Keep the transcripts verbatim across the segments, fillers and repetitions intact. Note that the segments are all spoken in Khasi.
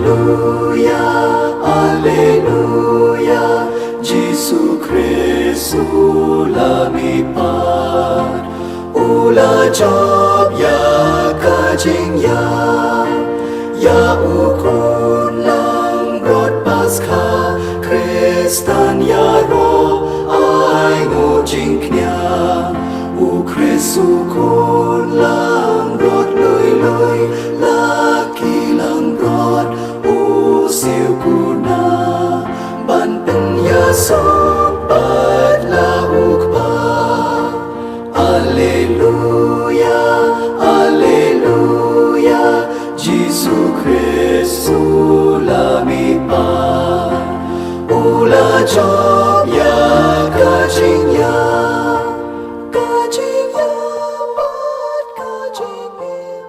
Alleluia, Alleluia, Jisu Khrist u la mihpat, u la jop ïa ka jingïap, ïa u khun langbrot Paskha, Khristan ïaroh ai nguh jingkñia, u Khrist u khun langbrot lui lui, la ki langbrot u siew kuna, ban pynïasoh bad la u Kpa. Alleluia, Alleluia, Jisu Khrist u la mihpat, u la jop ïa ka jingïap, ka jingïap bad ka jingim.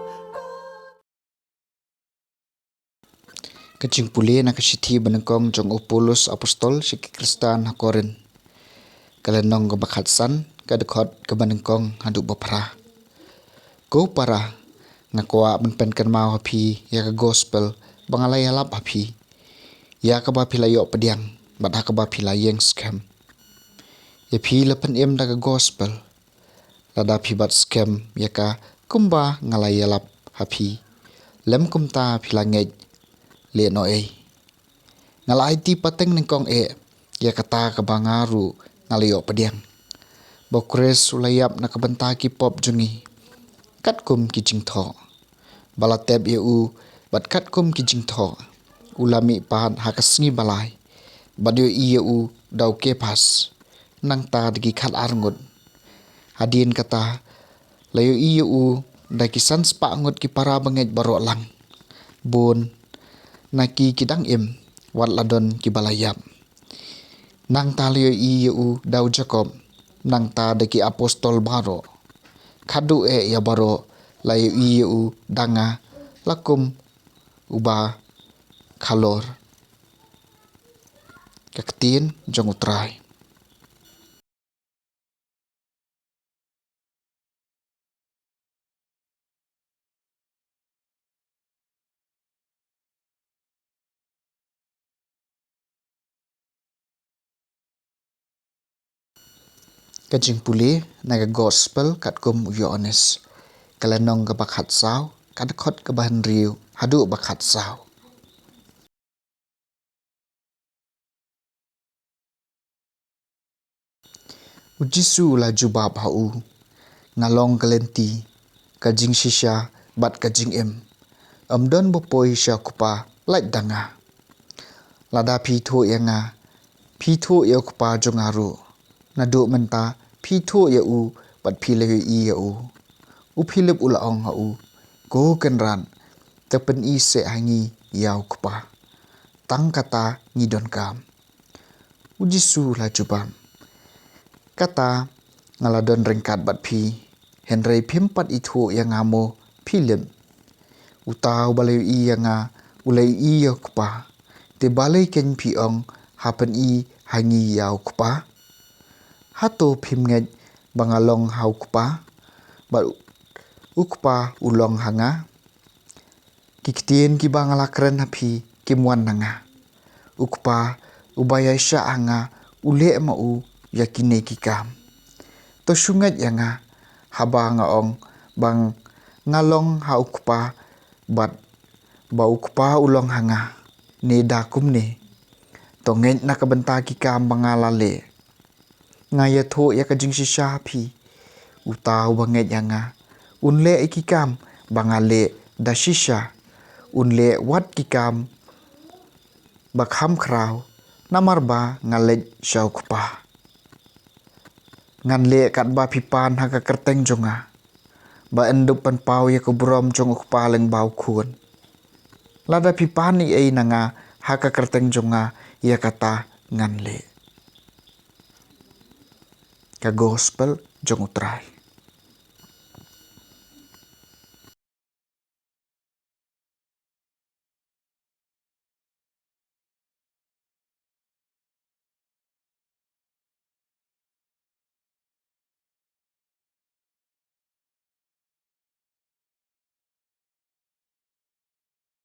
Ka jingpule na ka shithi banyngkong jong u Paulus Apostol sha ki Khristan ha Korinth. Ka lynnong kaba khatsan, ka dkhot kaba nyngkong haduh ba phra. Ko para, nga kwah ban pynkynmaw ha phi ïa ka gospel ba nga la ïalap ha phi, ïa kaba phi la ïoh pdiang bad ha kaba phi la ïeng skhem. Ïa phi la pynim da ka gospel, lada phi bat skhem ïa ka kumba nga la ïalap ha phi, lym kumta phi la ngeit lehnohei. Nga la aiti pateng nyngkong eh ïa kata kaba nga ruh nga la ïoh pdiang, ba u Khrist u la ïap na ka bynta ki pop jong ngi katkum ki jingthoh, ba la tep ïa u bad katkum ki jingthoh u la mihpat ha ka sngi ba lai, bad ïohi ïa u da u Kephas, nangta da ki khatar ngut. Hadien kata, la ïohi ïa u da ki san spah ngut ki para bangeit baroh lang, bun na ki ki dang im, wat la don kiba la ïap. Nangta la ïohi ïa u da u Jakob, nangta da ki apostol baroh. Khadduh eh ïa baroh la ïohi ïa u da nga, la kum uba khalor. Ka ktien jong u Trai. Ka jingpule na ka gospel katkum u Ïoannis, ka lynnong kaba khatsaw, ka dkhot kaba hynriew haduh ba khatsaw. U Jisu u la jubab ha u, nga long ka lynti, ka jingshisha bad ka jingim. Ym don ba poi sha u Kpa lait da nga. Lada phi thuh ïa nga, phi thuh ïa u Kpa jong nga ruh. Naduh mynta phi thuh ïa u bad phi la ïohi ïa u. U Philip u la ong ha u, ko Kynrad, te pyni seh ha ngi ïa u Kpa, tang kata ngi donkam. U Jisu u la jubab, kata nga la don ryngkat bad phi, hynrei phim pat ithuh ïa nga mo Philip. Uta uba la ïohi ïa nga u la ïohi ïa u Kpa. Te balei kein phi ong, ha pyni ha ngi ïa u Kpa? Hato phim ngeit ba nga long ha u Kpa bad u Kpa u long ha nga? Ki ktien kiba nga la kren ha phi kim wan na nga. U Kpa uba ïaishah ha nga u leh ma u ïa kine ki kam. To shu ngeit ïa nga haba nga ong ba nga long ha u Kpa bad ba u Kpa u long ha nga, ne da kumne. To ngeit na ka bynta ki kam ba nga la leh. Nga ïathuh ïa ka jingshisha ha phi, uta uba ngeit ïa nga un leh ïa ki kam ba nga leh da shisha. Un leh wat ki kam ba kham khraw, namar ba nga leit sha u Kpa. Ngan leh katba phi pan ha ka kyrteng jong nga, ba yn dup pynpaw ïa ka burom jong u Kpa lyngba u Khun. Lada phi pan ei ei na nga ha ka kyrteng jong nga, ïa kata ngan leh. Ka gospel jong u Trai.